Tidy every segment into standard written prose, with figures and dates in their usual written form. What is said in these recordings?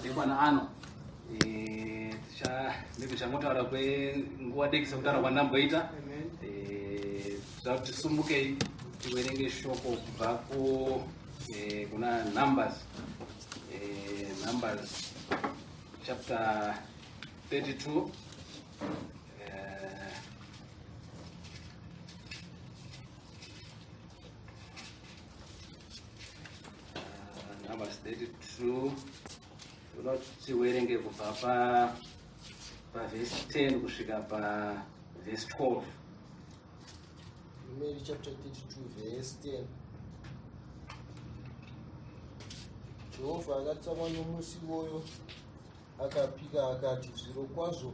Madekwana ano eh, maybe changotaura kwenguva diki sekutaura kwandamboita. Eh, tinoda kuti tisumukei tiverenge shoko kubva ku eh, kuna Numbers, Numbers chapter 32. Numbers 32, toda kuti tiwerenge kubva pa pavhesi 10 kusvika pavhesi 12. Numeri chapter 32 verse 10. Jehovha akatsamwa nomusi iwoyo, akapika akati, Zvirokwazvo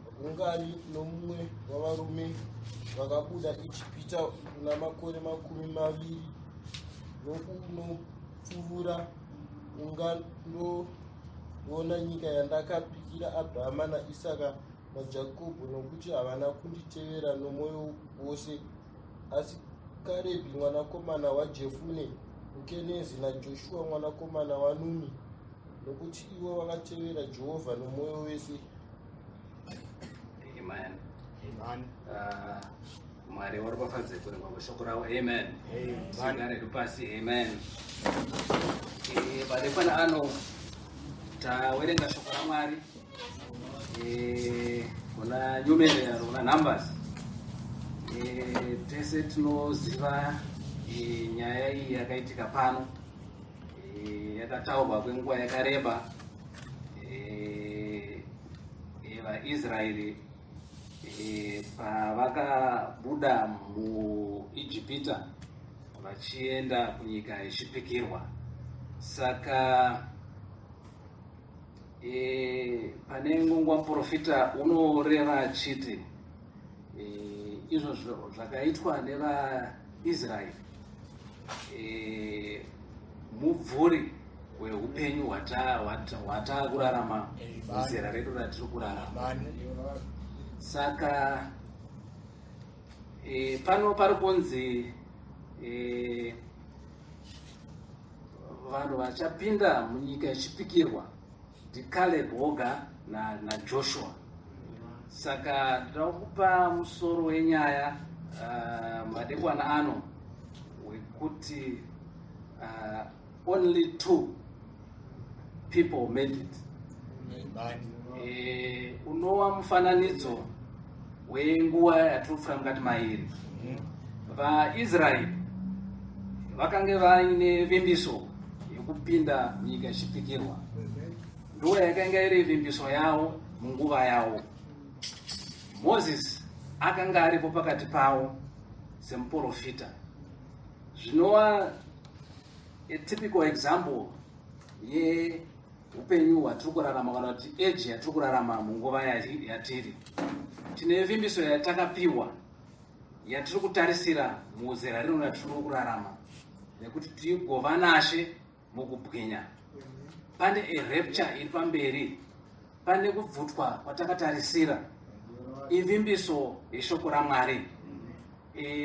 hakungavi nomumwe wavarume vakabuda Ijipita una makore 20 nokunopfuvura ungandoona nyika yandakapikira Abrahama naIsaka naJakobho, nokuti havana kunditevera nomwoyo wose. Asi Karebhi mwanakomana waJefune muKenezi naJoshua mwanakomana waNuni, nokuti ivo vakatevera Jehovha nomwoyo wese. Amen. Amen. Mwari waropafadze kurengwa kweshoko ravo. Amen. Sigare pasi. Amen. Madekwana ano tawerenga shoko raMwari kuna Numeri, kuna Numbers. Tese tinoziva nyaya iyi yakaitika pano, yakataurwa kwenguva yakareba. VaIsraeri pavakabuda muIjipita vachienda kunyika yechipikirwa, saka pane nguva muprofita unoreva achiti izvo zvakaitwa nevaIsraeri mubvuri hweupenyu hwataakurarama muzera redu ratiri kurarama. Saka pano pari kunzi vanhu vachapinda munyika yechipikirwa ndiCaleb woga naJoshua. Saka ndinoda kupa musoro wenyaya madekwana ano wekuti only two people made it. Unova mufananidzo wenguva yatiri kufura mukati mairi. VaIsraeri vakange vaine vimbiso yekupinda munyika yechipikirwa, ndo yakanga iri vimbiso yavo munguva yavo. Mozisi akanga aripo pakati pavo semuprofita, zvinova a typical example yeupenyu hwatiri kurarama, kana kuti age yatiri kurarama munguva yatiri. Tine vimbiso yatakapiwa yatiri kutarisira muzera rino ratiri kurarama, nekuti tigova nashe mukubwinya. Pane a rapture iri pamberi, pane kubvutwa kwatakatarisira, ivimbiso yeshoko raMwari.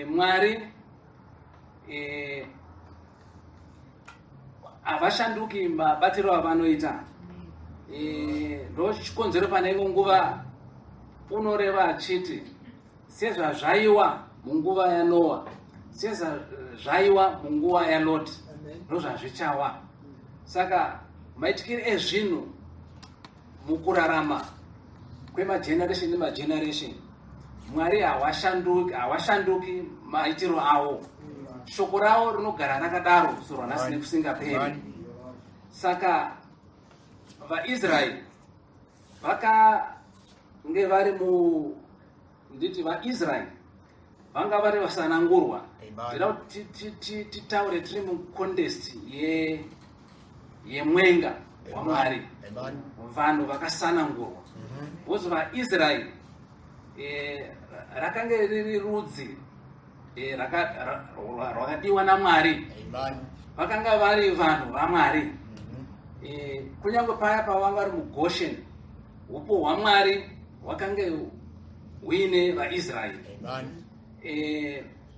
Mwari havashanduki mabatiro avanoita. Ndo chikonzero pane imwe nguva unoreva achiti sezvazvaiwa munguva yaNoa, sezvazvaiwa munguva yaLoti, ndozvazvichawa. Saka maitikiro ezvinhu mukurarama kwemageneration nemageneration, Mwari hawashanduki maitiro avo. Shoko ravo rinogara rakadaro sorwanhasi nekusingaperi. Saka vaIsraeri vakange vari mu nditi vaIsraeri vanga vari vasanangurwa. Ndida kuti titaure tiri mucontest yemwenga waMwari, vanhu vakasanangurwa, because vaIsraeri rakange riri rudzi rwakadiwa naMwari, vakanga vari vanhu vaMwari. Kunyange paya pavanga vari muGoshen, upo hwaMwari hwakange huine vaIsraeri,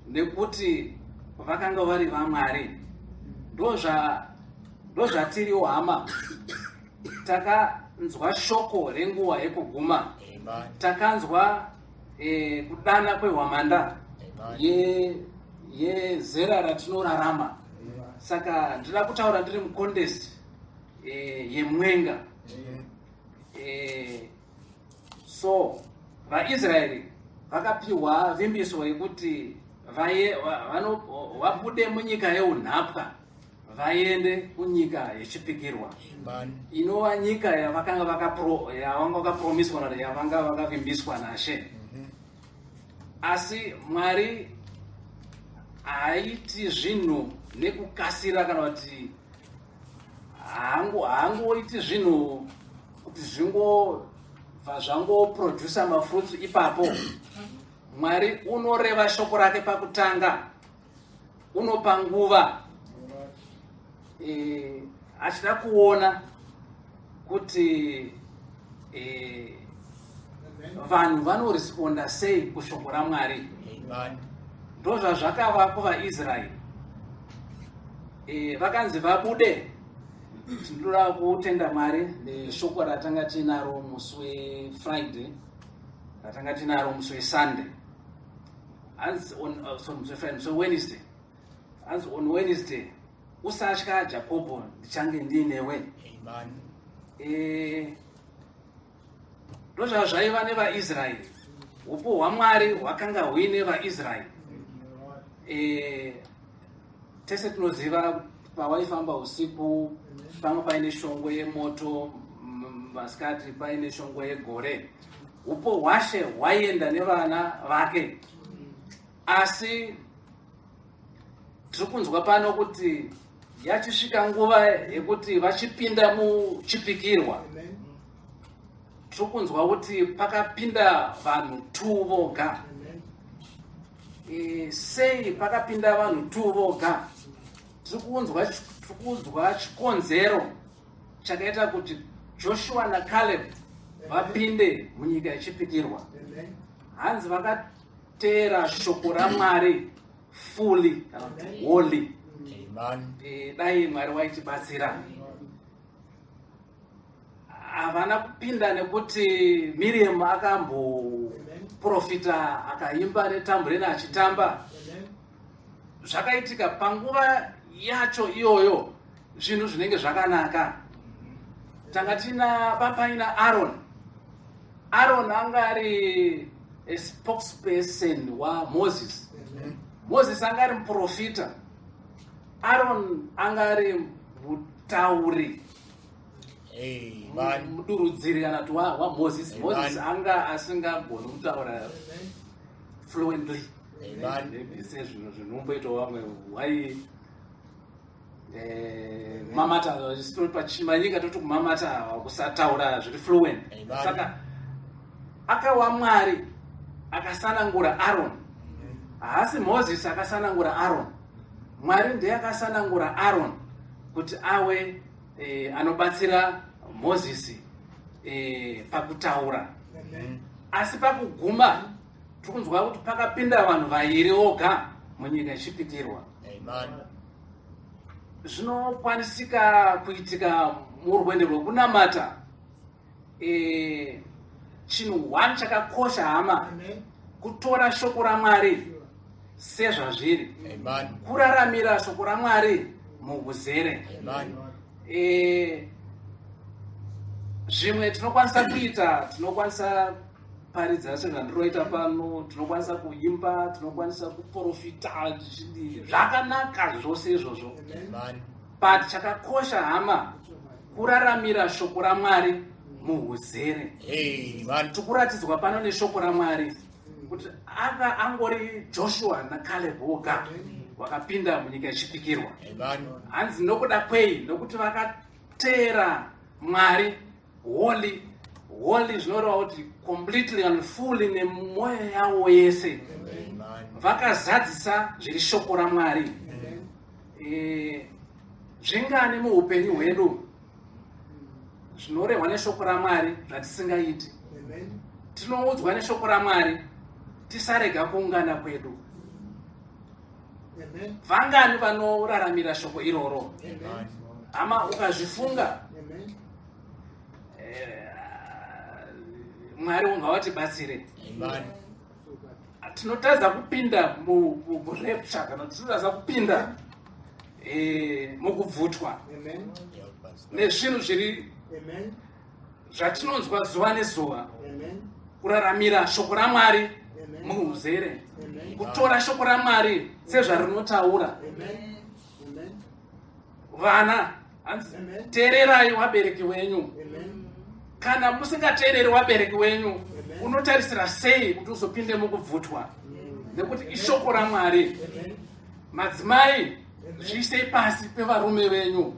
nekuti vakanga vari vaMwari. Ndozvatiriwo hama. Takanzwa shoko renguva yekuguma. Takanzwa kudana kwehwamanda yezera ratinorarama. Saka ndinoda kutaura ndiri mucontext yemwenga. So vaIsraeri vakapiwa vimbiso yekuti vabude munyika yeunhapwa vaende kunyika yechipikirwa, inova nyika yavakanga vakapromiswa, yavanga vakavimbiswa naShe. Asi Mwari haaiti zvinhu nekukasira, kana kuti haangoiti zvinhu kuti zvingobva zvangoprodusa mafruits ipapo. Mwari unoreva shoko rake pakutanga, unopa nguva achida kuona kuti vanhu vanoresponda sei kushoko raMwari. Ndo zvazvakava kuvaIsraeri. Vakanzi vabude. Tinoda kutenda Mwari neshoko ratanga tinaro musi weFriday, ratanga tinaro musi weSunday. Hanzi on sorry, musi weFriday, musi weWednesday. Hanzi on Wednesday, "Usatya Jakobho, ndichange ndiinewe." Ndozvazvaiva nevaIsraeri. Upo hwaMwari hwakanga huine vaIsraeri. Tese tinoziva pawaifamba usiku pamwe paine shongwe yemoto, masikati paine shongwe yegore. Upo hwaShe hwaienda nevana vake. Asi tiri kunzwa pano kuti yachisvika nguva yekuti vachipinda muchipikirwa, tiri kunzwa kuti pakapinda vanhu 2 voga. Sei pakapinda vanhu 2 voga? Tiri kunzwa chikonzero chakaita kuti Joshua naCaleb vapinde munyika yechipikirwa. Hanzi vakateera shoko raMwari fully, kana kuti wholly. Dai Mwari waitibatsira. Havana kupinda nekuti Miriam akamboprofita, akaimba netambureni achitamba. Zvakaitika panguva yacho iyoyo, zvinhu zvinenge zvakanaka. Tanga tina papaina Aaron. Aaron anga ari a spokesperson waMoses. Moses anga ari muprofita, Aaron anga ari mutauri, mudurudziri kana kuti waMoses. Moses anga asingagoni kutaura fluently. Maybe sezvinhu zvinomboitawo vamwe wai mamata pachimanyika, toti kumamata, kusataura zviri fluent. Saka akawa Mwari akasanangura Aaron. Haasi Moses akasanangura Aaron, Mwari ndiye akasanangura Aaron kuti awe anobatsira Mozisi pakutaura. Asi pakuguma tiri kunzwa kuti pakapinda vanhu vairi oga munyika yechipikirwa. Zvinokwanisika kuitika murwendo rwekunamata. Chinhu one chakakosha, hama, kutora shoko raMwari sezvazviri, kuraramira shoko raMwari muuzere. Zvimwe tinokwanisa kuita, tinokwanisa paridza sezvandiroita pano, tinokwanisa kuimba, tinokwanisa kuprofita tichidii, zvakanaka zvose izvozvo. But chakakosha, hama, kuraramira shoko raMwari muuzere. Tikuratidzwa pano neshoko raMwari kuti anga angori Joshua naCaleb voga vakapinda munyika yechipikirwa. Hanzi nokuda kwei? Nokuti vakateera Mwari wholly. Wholly zvinoreva kuti completely and fully, nemwoyo yavo yese. Vakazadzisa zviri shoko raMwari. Zvingani muupenyu hwedu zvinorehwa neshoko raMwari zvatisingaiti? Tinoudzwa neshoko raMwari tisarega kuungana kwedu. Vangani vanoraramira shoko iroro, hama? Ukazvifunga. Mwari ungawatibatsire. Tinotadza kupinda murapture kana tinotadza kupinda mukubvutwa nezvinhu zviri zvatinonzwa zuva nezuva, kuraramira shoko raMwari muuzere, kutora shoko raMwari sezvarinotaura. Vana, teererai wabereki wenyu. Kana musingateereri wabereki wenyu, unotarisira sei kuti uzopinde mukubvutwa? Nekuti ishoko raMwari. Madzimai, zviisei pasi pevarume venyu.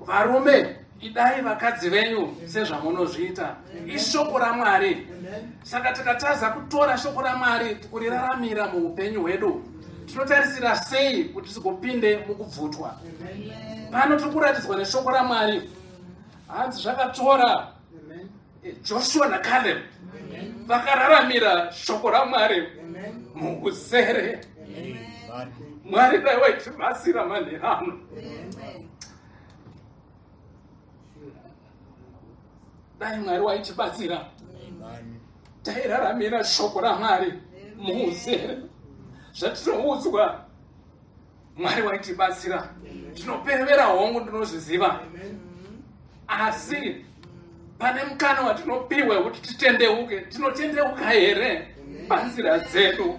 Varume, idai vakadzi venyu sezvamunozviita. Ishoko raMwari. Saka tikatadza kutora shoko raMwari kuriraramira muupenyu hwedu, tinotarisira sei kuti tigopinde mukubvutwa? Pano tiri kuratidzwa neshoko raMwari, hanzi zvakatora Joshua naCaleb vakararamira shoko raMwari muuzere. Mwari dai waitibatsira manherano. Dai Mwari waitibatsira, tairaramira shoko raMwari muuzere zvatinoudzwa. Mwari waitibatsira. Tinoperevera, hongu, ndinozviziva, asi pane mukana watinopiwa wekuti titendeuke. Tinotendeuka here panzira dzedu?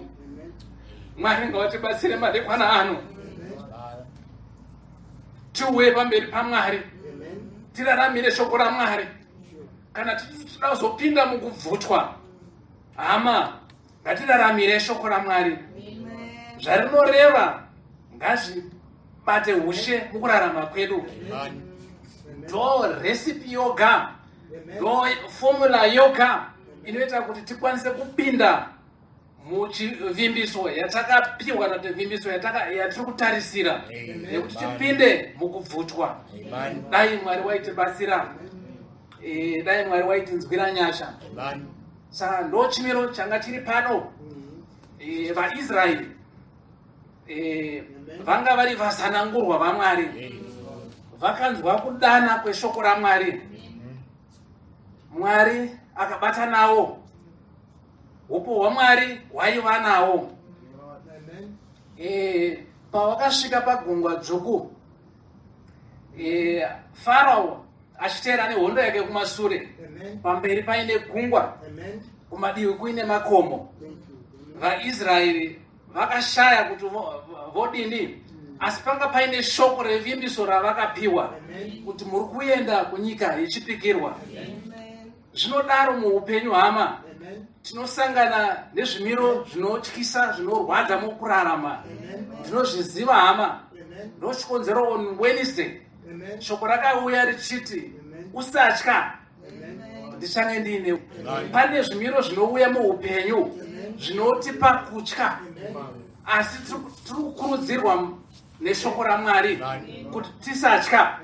Mwari ngawatibatsire madekwana ano, tiuye pamberi paMwari, tiraramire shoko raMwari. Kana tinoda kuzopinda mukubvutwa, hama, ngatiraramire shoko raMwari. Zvarinoreva ngazvibate ushe mukurarama kwedu. Ndo recipe yoga, ndo formula yoga inoita kuti tikwanise kupinda muchivimbiso yatakapiwa, kana kuti vimbiso yatiri kutarisira yekuti tipinde mukubvutwa. Dai Mwari waitibatsira, dai Mwari waitinzwira nyasha. Saka ndo chimiro changa chiri pano. VaIsraeri vanga vari vasanangurwa vaMwari, vakanzwa kudana kweshoko raMwari. Mwari akabata nawo, upo hwaMwari hwaiva nawo. Pawakasvika pagungwa dzvuku, Farao achiteera nehondo yake kumasure, pamberi paine gungwa, kumadivi kuine makomo, vaIsraeri vakashaya kuti vodini. Asi panga paine shoko revimbiso ravakapiwa kuti muri kuenda kunyika yechipikirwa. Zvinodaro muupenyu, hama, tinosangana nezvimiro zvinotyisa, zvinorwadza mukurarama. Ndinozviziva, hama. Ndochikonzero on Wednesday shoko rakauya richiti, "Usatya, ndichange ndiine." Pane zvimiro zvinouya muupenyu zvinotipa kutya, asi tiri kukurudzirwa neshoko raMwari kuti tisatya.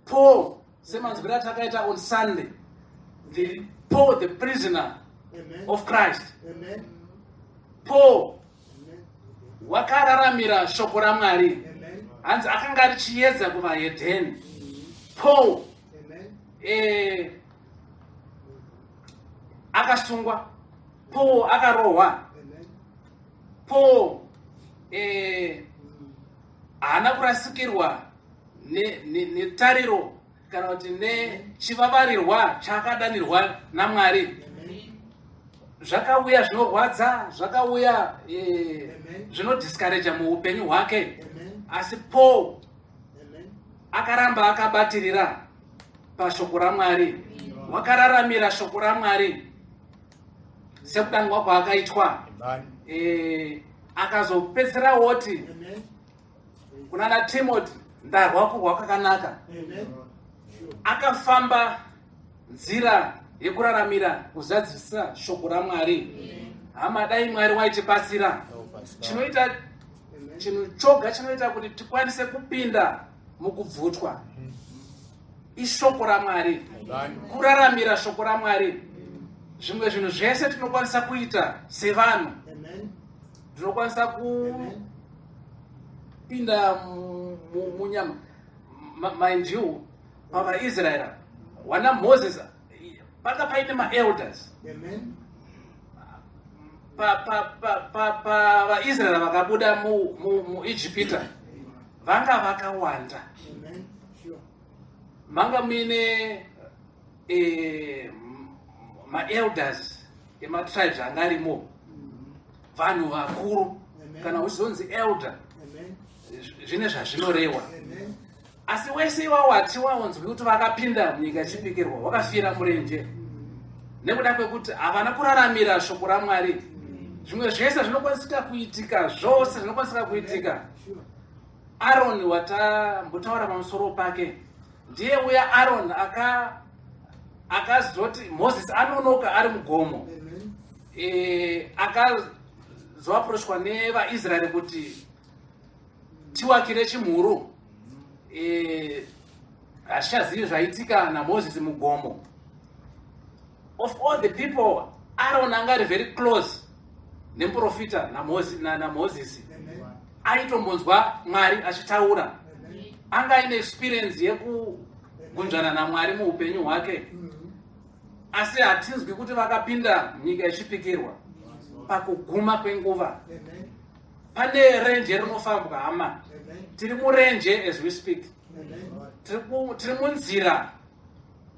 Paul, semanzwiro atakaita on Sunday, the Paul, the prisoner of Christ, Paul wakararamira shoko raMwari. Hanzi akanga ari chiedza kuvahedheni. Paul akasungwa, Paul akarohwa, Paul haana kurasikirwa netariro kana kuti nechivavarirwa chaakadanirwa naMwari. Zvakauya zvinorwadza, zvakauya zvinodiscourager muupenyu hwake, asi Paul akaramba akabatirira pashoko raMwari, wakararamira shoko raMwari sekudanwa kwaakaitwa. Akazopedzisira woti kuna naTimothy, "Ndarwa kurwa kwakanaka." Akafamba nzira yekuraramira kuzadzisa shoko raMwari. Hama, dai Mwari waitibatsira. Chinoita chinhu choga chinoita kuti tikwanise kupinda mukubvutwa ishoko raMwari, kuraramira shoko raMwari. Zvimwe zvinhu zvese tinokwanisa kuita sevanhu, tinokwanisa kupinda munyama. Mind you, pavaIsraeri wana Moses. Panga paine maelders pavaisraeri vakabuda muIjipita, vanga vakawanda, manga muine maelders ematribes anga arimo, vanhu vakuru. Kana uchizonzi elder, zvine zvazvinorewa. Asi wese iwawo hatiwaonzwi kuti vakapinda munyika yechipikirwa, wakafira murenje nekuda kwekuti havana kuraramira shoko raMwari. Zvimwe zvese zvinokwanisika kuitika, zvose zvinokwanisika kuitika. Aroni watambotaura pamusoro pake ndiye uya Aroni akazoti Mozisi anonoka ari mugomo, akazoapproachwa nevaIsraeri kuti tiwakire chimhuru. Hatichazivi zvaitika naMozisi mugomo. Of all the people, Aaron anga ari very close nemuprofita naMozisi, aitombonzwa Mwari achitaura, anga aine experience yekugunzvana naMwari muupenyu hwake, asi hatinzwi kuti vakapinda nyika yechipikirwa. Pakuguma kwenguva pane renje rinofambwa, hama. Tiri murenje as we speak. Tiri munzira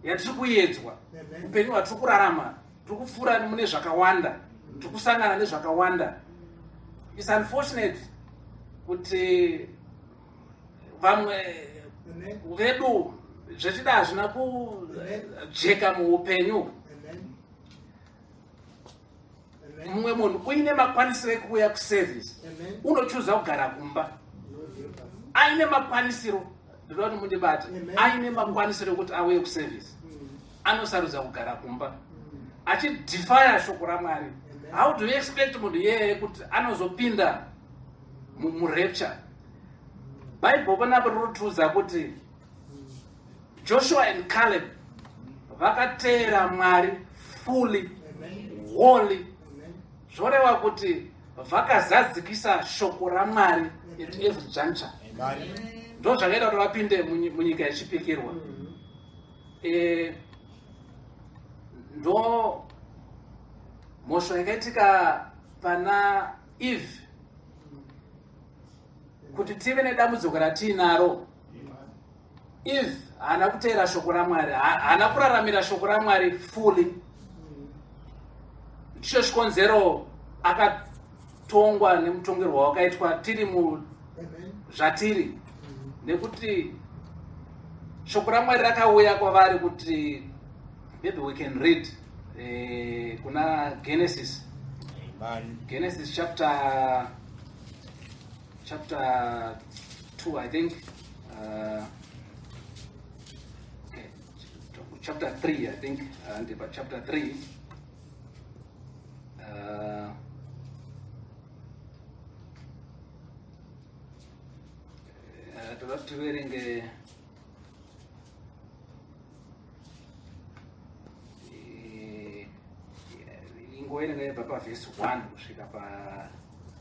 yatiri kuedzwa. Upenyu hwatiri kurarama, tiri kupfuura mune zvakawanda, tiri kusangana nezvakawanda. It's unfortunate kuti vamwe vedu zvetida hazvina kujeka muupenyu. Mumwe munhu uine makwanisiro ekuuya kuservice, unochuza kugara kumba. Aine makwanisiro, ndinoda kuti mundibate, aine makwanisiro ekuti auye kuservice, anosarudza kugara kumba achidefya shoko raMwari. How do you expect munhu iyeye kuti anozopinda murapture? Bible panapo rinotiudza kuti Joshua and Caleb vakateera Mwari fully, wholly. Zvoreva kuti vakazadzikisa shoko raMwari at every juncture. Ndo zvakaita kuti vapinde munyika yechipikirwa. Ndo mhosvo yakaitika pana Eve kuti tive nedambudziko ratiinaro. Eve haana kuteera shoko raMwari, haana kuraramira shoko raMwari fully. Ndicho chikonzero akatongwa nemutongerwo wakaitwa tiri mu zvatiri, nekuti shoko raMwari rakauya kwavari kuti, maybe we can read kuna Genesis. Amen. Genesis chapter 2, I think, okay, chapter 3, I think, but chapter 3, toda kuti tiverenge ingoverenga yabva pavhesi 1 kusvika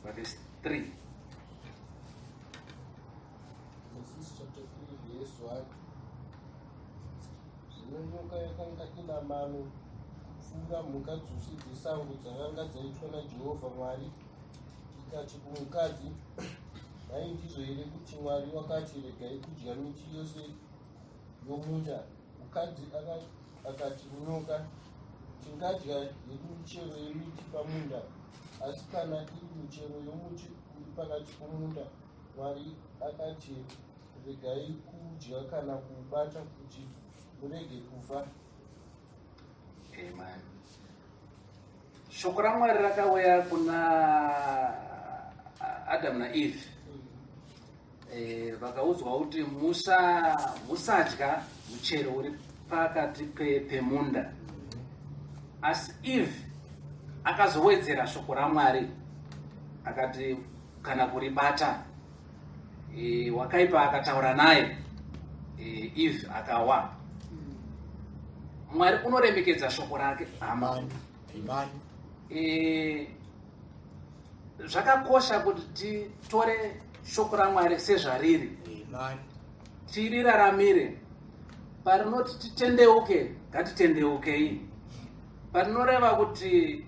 pavhesi 3. Genesis chapter 3 verse 1. Zvino nyoka yakanga ina mano kupfuura mhuka dzose dzesango dzakanga dzaitwa naJehovha Mwari, ikati kumukadzi, "Nhai, ndizvo here kuti Mwari wakati, 'Regai kudya miti yose yomunda'?" Mukadzi akati kunyoka, "Tingadya hedu michero yemiti pamunda, asi kana iri michero yomuti uri pakati pomunda, Mwari akati, 'Regai kudya kana kuubata, kuti murege kufa." Amen. Shoko raMwari rakauya kuna Adamu naEve. Vakaudzwa kuti musadya muchero uri pakati pemunda, asi Eve akazowedzera shoko raMwari akati kana kuribata. Wakaipa akataura naye, Eve akawa. Mwari unoremekedza shoko rake, hama. Amen. Zvakakosha kuti titore shoko raMwari sezvariri, Amen. tiriraramire. Parinoti titendeuke, ngatitendeukei. Parinoreva kuti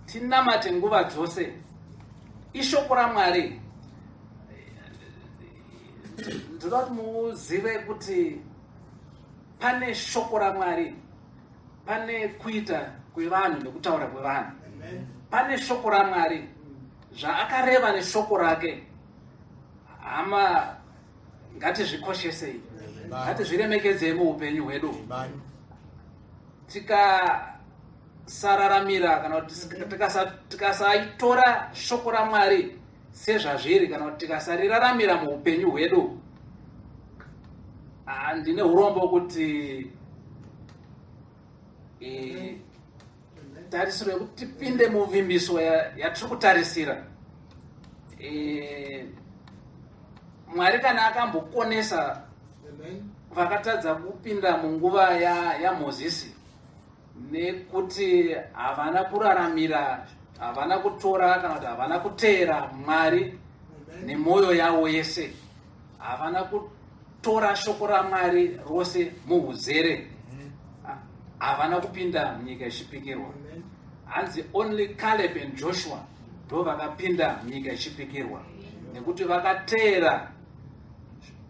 tinamate nguva dzose, ishoko raMwari. Ndoda kuti muzive kuti pane shoko raMwari, pane kuita kwevanhu nekutaura kwevanhu. Pane shoko raMwari, zvaakareva neshoko rake, hama, ngatizvikoshesei, ngatizviremekedzei muupenyu hwedu. Tikasararamira kana kuti tikasaitora shoko raMwari sezvazviri, kana kuti tikasariraramira muupenyu hwedu, ndine urombo kuti tarisiro yekuti tipinde muvimbiso yatiri kutarisira, Mwari kana akambokonesa vakatadza kupinda munguva yaMozisi nekuti havana kuraramira, havana kutora kana kuti havana kuteera Mwari nemwoyo yavo yese, havana kutora shoko raMwari rose muuzere, havana kupinda munyika yechipikirwa. Hanzi only Caleb and Joshua ndo vakapinda munyika yechipikirwa nekuti vakateera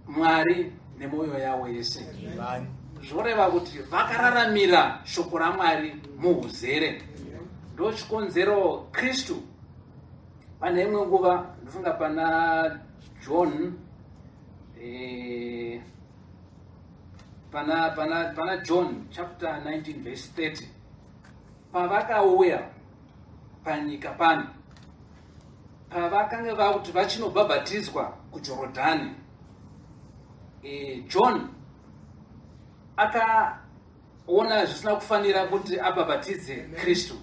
Mwari nemwoyo yavo yese. Zvoreva kuti vakararamira shoko raMwari muuzere. Ndo chikonzero Kristu pane imwe nguva, ndofunga pana John, pana John chapter 19 verse 30, pavakauya panyika pano, pavakanga vakuti vachinobhabhatidzwa kuJorodhani, John akaona zvisina kufanira kuti abhabhatidze Kristu.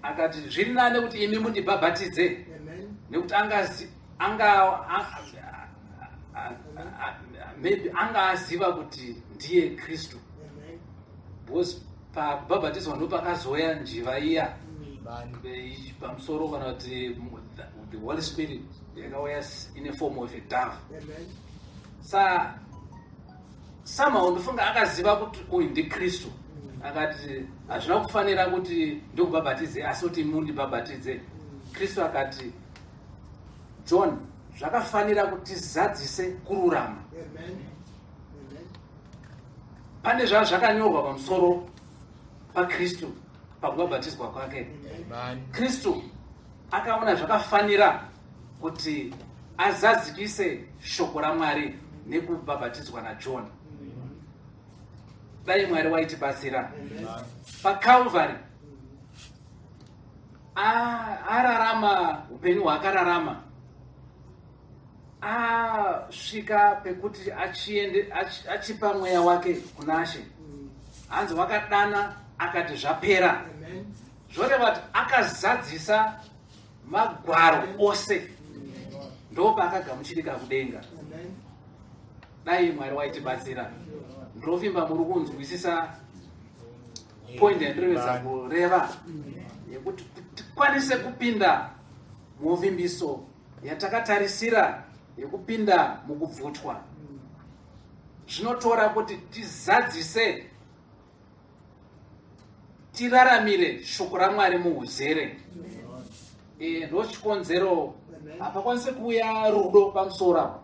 Akati zviri nane kuti imi mundibhabhatidze, nekuti anga maybe anga aziva kuti ndiye Kristu, because pakubhabhatidzwa ndo pakazoya njiva iya pamusoro, kana kuti the Holy Spirit yakauya in a form of a dove. Sa somehow ndofunga akaziva kuti uyu ndiKristu. Akati hazvina kufanira kuti ndikubhabhatidze, asi kuti mundibhabhatidze. Kristu akati, "John, zvakafanira kuti tizadzise kururama." Pane zvava zvakanyorwa pamusoro paKristu pakubhabhatidzwa kwake. Kristu akaona zvakafanira kuti azadzikise shoko raMwari nekubhabhatidzwa naJohn. Dai Mwari waitibatsira. PaCalvary ararama upenyu hwaakararama, asvika pekuti achiende achipa mweya wake kunaShe, hanzi wakadana akati, "Zvapera." Zvoreva kuti akazadzisa magwaro ose, ndo paakagamuchirika kudenga. Dai Mwari waitibatsira. Ndinovimba muri kunzwisisa point yandirevedza kureva, yekuti tikwanise kupinda muvimbiso yatakatarisira yekupinda mukubvutwa, zvinotora kuti tizadzise, tiraramire shoko raMwari muuzere. Ndo chikonzero hapakwanisi kuuya rudo pamusoro apo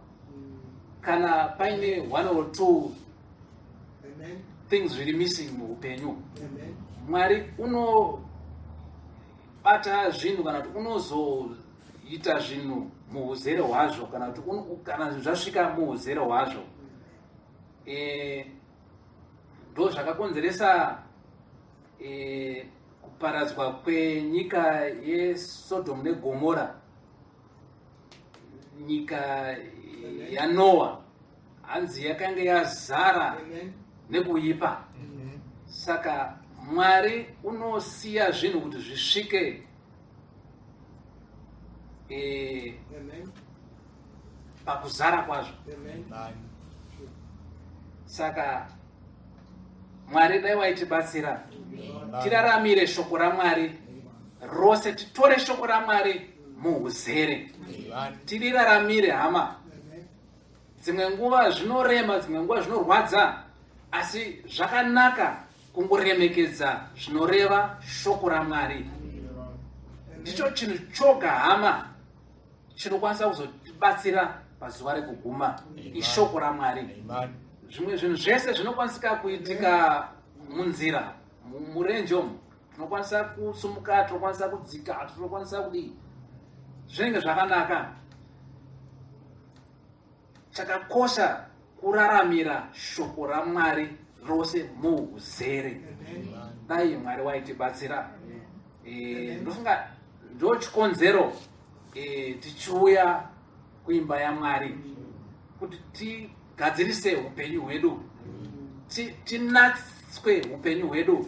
kana paine one or two things zviri missing muupenyu. Mwari unobata zvinhu, kana kuti unozoita zvinhu muuzere hwazvo, kana kuti kana zvinhu zvasvika muuzere hwazvo. Ndo zvakakonzeresa kuparadzwa kwenyika yeSodom neGomora, nyika yaNoa. Hanzi yakanga yazara nekuipa. Saka Mwari unosiya zvinhu kuti zvisvike pakuzara kwazvo. Saka Mwari dai waitibatsira tiraramire shoko raMwari rose, titore shoko raMwari muuzere, tiriraramire, hama. Dzimwe nguva zvinorema, dzimwe nguva zvinorwadza, asi zvakanaka kungoremekedza zvinoreva shoko raMwari. Ndicho chinhu choga, hama, chinokwanisa kuzotibatsira pazuva rekuguma, ishoko raMwari. Zvimwe zvinhu zvese zvinokwanisika kuitika munzira, murenje umu, tinokwanisa kusumuka, tinokwanisa kudzika, tinokwanisa kudii, zvinenge zvakanaka. Chakakosha kuraramira shoko raMwari rose muuzere. Dai Mwari waitibatsira. Ndofunga ndo chikonzero tichiuya kuimba yaMwari, kuti tigadzirise upenyu hwedu, tinatswe upenyu hwedu.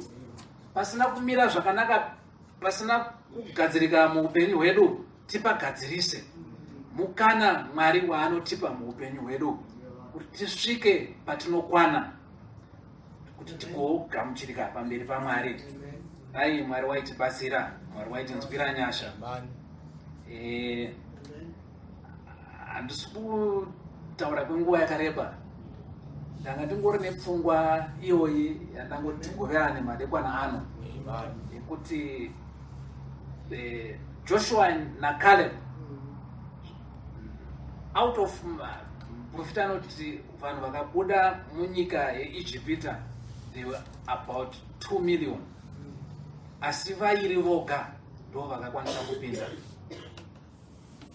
Pasina kumira zvakanaka, pasina kugadzirika muupenyu hwedu, tipagadzirise. Mukana Mwari waanotipa muupenyu hwedu kuti tisvike patinokwana, kuti tigogamuchirika pamberi paMwari. Dai Mwari waitibatsira, Mwari waitinzwira nyasha. Handisi kutaura kwenguva yakareba, ndanga ndingori nepfungwa iyoyi yandangoti tigoverane madekwana ano, yekuti Joshua naCaleb, out of profita anoti vanhu vakabuda munyika yeIjipita, they were about 2 million, asi vairi voga ndo vakakwanisa kupinda.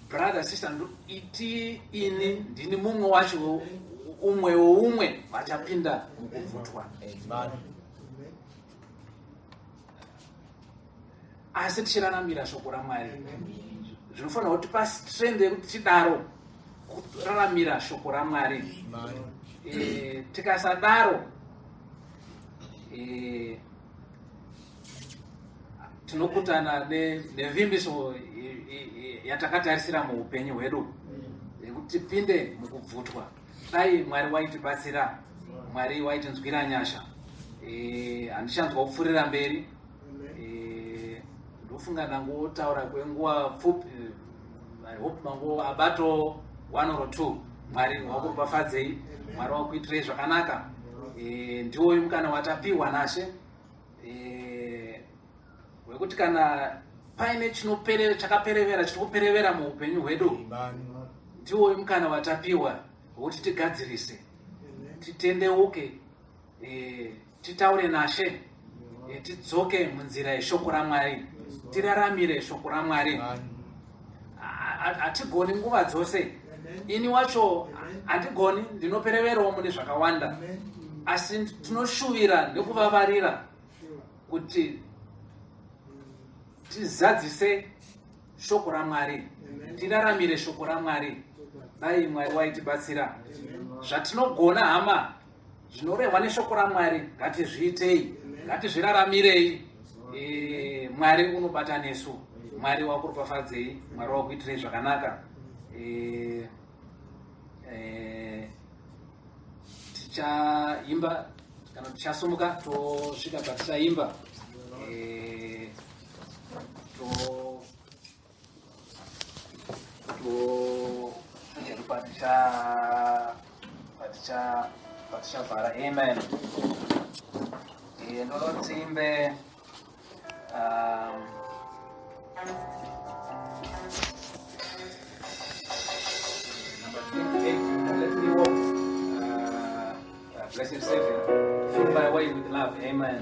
Brother, sister, iti ini ndini mumwe wacho, umwe woumwe vachapinda mukubvutwa, asi tichiraramira shoko raMwari. Zvinofanira kutipa strength yekuti tidaro, kuraramira shoko raMwari. Tikasadaro, tinokutana nevimbiso yatakatarisira muupenyu hwedu yekuti tipinde mukubvutwa. Dai Mwari waitibatsira, Mwari waitinzwira nyasha. Handichanzwa kupfuurira mberi. Ndofunga ndangotaura kwenguva pfupi. I hope mango abato one or two. Mwari wakuropafadzei, Mwari wakuitirei zvakanaka. Ndiwoyu mukana watapiwa naShe wekuti kana paine chakaperevera, chiri kuperevera muupenyu hwedu, ndiwoyu mukana watapiwa wekuti tigadzirise, titendeuke, titaure naShe, tidzoke munzira yeshoko raMwari, tiraramire shoko raMwari. Hatigoni nguva dzose, ini wacho handigoni, ndinopereverawo mune zvakawanda, asi tinoshuvira nekuvavarira kuti tizadzise shoko raMwari, tiraramire shoko raMwari. Dai Mwari waitibatsira. Zvatinogona, hama, zvinorehwa neshoko raMwari, ngatizviitei, ngatizviraramirei. Mwari unobata nesu. Mwari wakuropafadzei, Mwari wakuitirei zvakanaka. E, e, tichaimba kana tichasumuka, tosvika patichaimba. e, to to paticha paticha patichavhara. Amen. Ndoda tiimbe number 28, "Let Me Walk." Blessed Savior, fill my way with love. Amen.